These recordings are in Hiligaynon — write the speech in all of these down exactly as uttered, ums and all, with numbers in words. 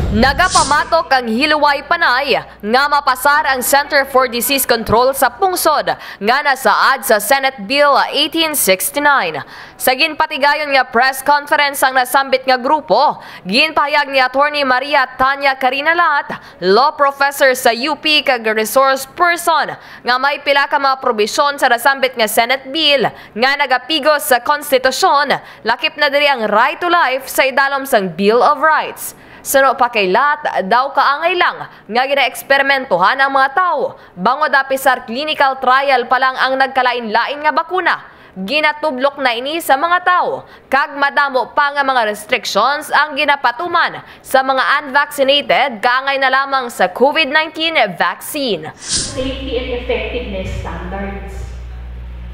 Nagapamatok ang Hiluway Panay nga mapasar ang Center for Disease Control sa pungsod nga nasaad sa Senate Bill eighteen sixty-nine. Sa ginpatigayon nga press conference ang nasambit nga grupo, ginpahayag ni Attorney Maria Tanya Carina Lat, law professor sa U P kag resource person, nga may pila ka mga probisyon sa nasambit nga Senate Bill nga nagapigos sa konstitusyon, lakip na diri ang right to life sa idalom sang Bill of Rights. Suno pa kay Lat, daw kaangay lang nga ginaeksperimentohan ang mga tawo, bangod apisar clinical trial pa lang ang nagkalain-lain nga bakuna. Ginatublok na ini sa mga tawo, kag madamo pa nga mga restrictions ang ginapatuman sa mga unvaccinated kaangay na lamang sa COVID nineteen vaccine. Safety and effectiveness standards.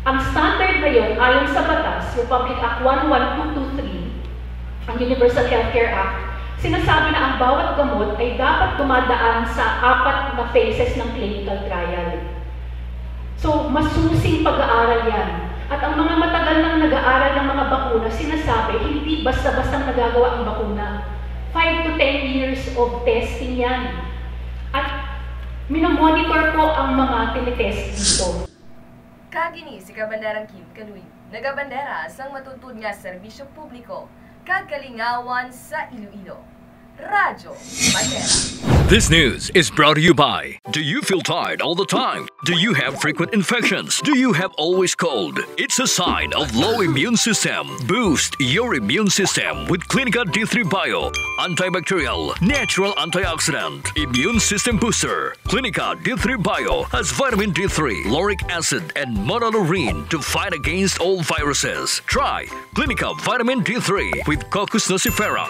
Ang standard ngayon, ayon sa batas, Republic Act one one two two three, ang Universal Healthcare Act, sinasabi na ang bawat gamot ay dapat dumadaan sa apat na phases ng clinical trial. So, masusing pag-aaral yan. At ang mga matagal nang nag-aaral ng mga bakuna, sinasabi, hindi basta-bastang nagagawa ang bakuna. Five to ten years of testing yan. At minomonitor po ang mga tinitest dito. Kag ini si Kabanderang Kim Kaluy, nagabandera sang matuntun nga serbisyo publiko kag kalingawan sa Iloilo. Radyo Bandera. This news is brought to you by. Do you feel tired all the time? Do you have frequent infections? Do you have always cold? It's a sign of low immune system. Boost your immune system with Clinica D three Bio. Antibacterial, natural antioxidant, immune system booster. Clinica D three Bio has vitamin D three, lauric acid, and monolaurin to fight against all viruses. Try Clinica Vitamin D three with Cocos nucifera.